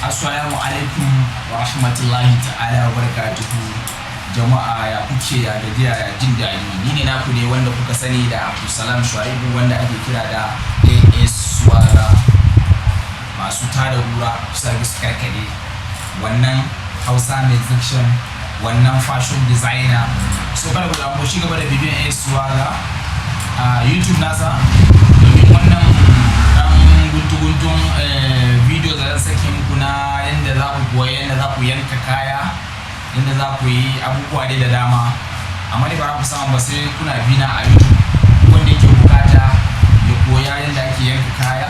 Assalamu alaikum wa rahmatullahi ta'ala wa barakatuhu. Jama'a, ya kuke? Ya gajiya? Ya jin daɗi? Ni ne naku ne wanda kuka sani da Abdulsalam Shuaibu, wanda ake kira da AS Suwara, masu tada gura service karkade, wannan Hausa musician, wannan fashion designer. So kada ku damu, shi gaba da bibiyan AS Suwara a YouTube nasa, domin wannan dan guntu-guntun video da zan sake muku na yadda za ku koya yadda za ku yanka kaya, yadda za ku yi abubuwa dai da dama. Amma dai ba za ku samu ba sai kuna bina a YouTube. Wanda yake bukata ya koya yadda ake yanka kaya,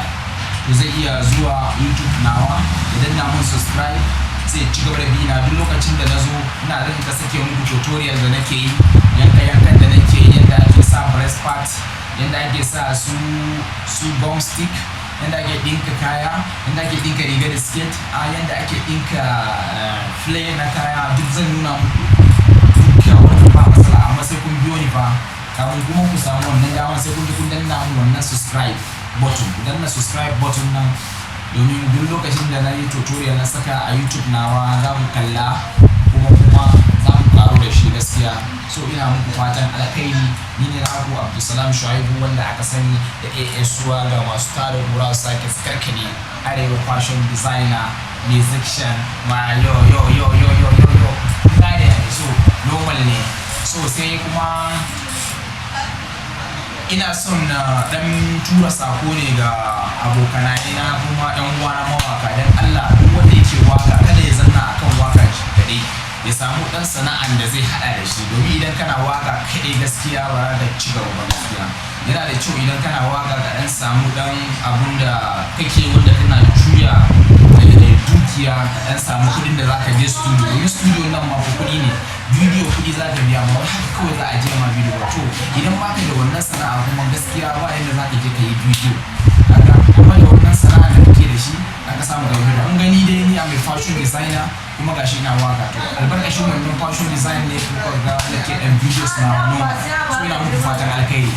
to zai iya zuwa YouTube nawa ya danna mun subscribe, sai ci gaba da bina. Duk lokacin da na zo, ina zan ta sake muku tutorial da nake yi, yanka yankan da nake yi, yadda ake sa breast part, yadda ake sa su gum stick, yadda ake ɗinka kaya, yadda ake ɗinka riga da skirt, a yadda ake ɗinka flare na kaya, duk zan nuna muku duka. Wannan ba matsala, amma sai kun biyo ni fa. Kafin kuma ku samu wannan damar, sai kun ji kun danna mun wannan subscribe button. Ku danna subscribe button nan, domin duk lokacin da na yi tutorial na saka a YouTube nawa, za ku kalla kuma za mu karu da shi gaskiya. So ina muku fatan alkhairi. Ni ne naku Abdulsalam Shuaibu, wanda aka sani da AS ga masu tada kura sake karkare, Arewa fashion designer, musician ma. Yo yo yo yo yo yo yo, gane ne? So normal ne. So sai kuma ina son na dan tura sako ne ga abokanaye na kuma yan uwana mawaka. Dan Allah, duk wanda yake waka, kada ya zanna akan waka shi kadai, ya samu dan sana'an da zai hada da shi, domin idan kana waka kadai, gaskiya ba za ka ci gaba ba. Gaskiya yana da kyau idan kana waka ka dan samu dan abun da kake, wanda kana juya dukiya, ka dan samu kuɗin da zaka je studio, domin studio nan ma fa kuɗi ne, video kuɗi zaka biya ma, wai haka kawai za a je ma video ba. To idan baka da wannan sana'a kuma, gaskiya ba yanda zaka je ka yi video kaga. Amma da wannan sana'a da kake da shi, zaka samu ka video. An gani dai, ni a mai fashion designer, kuma gashi ina waka. To albarkacin wannan fashion design ne kuka ga nake dan videos na normal. So ina muku fatan alkhairi.